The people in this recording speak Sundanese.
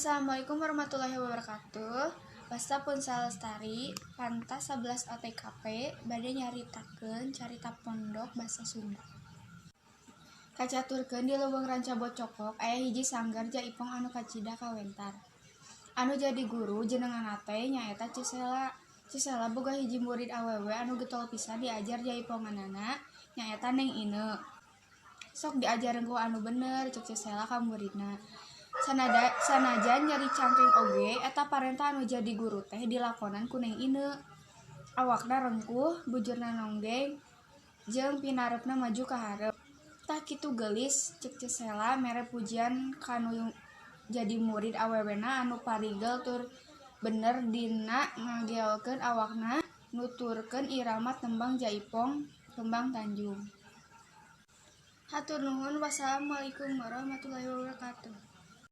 Assalamualaikum warahmatullahi wabarakatuh. Wasta Punsa Lestari, Panta 11 OTKP, bade nyaritakeun carita pondok basa Sunda. Kacaturkeun di Leuweung Ranca Bocokok aya hiji sanggar jaipong anu kacida kawentar. Anu jadi guru jenenganna teh nyaeta Ceu Sela. Ceu Sela boga hiji murid awewe anu getol pisan diajar jaiponganana, nyaeta Neng Ineu. "Sok diajar rengkuh anu bener," cek Ceu Sela ka muridna. Sanajan nyeri cangkeng oge, eta parentah anu jadi guru teh dilakonan ku Neng Ineu. Awakna rengkuh, bujurna nonggeng, jeung pinareupna maju ka hareup. "Tah kitu, geulis," cek Ceu Sela mere pujian ka nu jadi murid awewena anu parigel tur bener dina ngageolkeun awakna nuturkeun irama tembang jaipong Kembang Tanjung. Hatur nuhun, wassalamualaikum warahmatullahi wabarakatuh.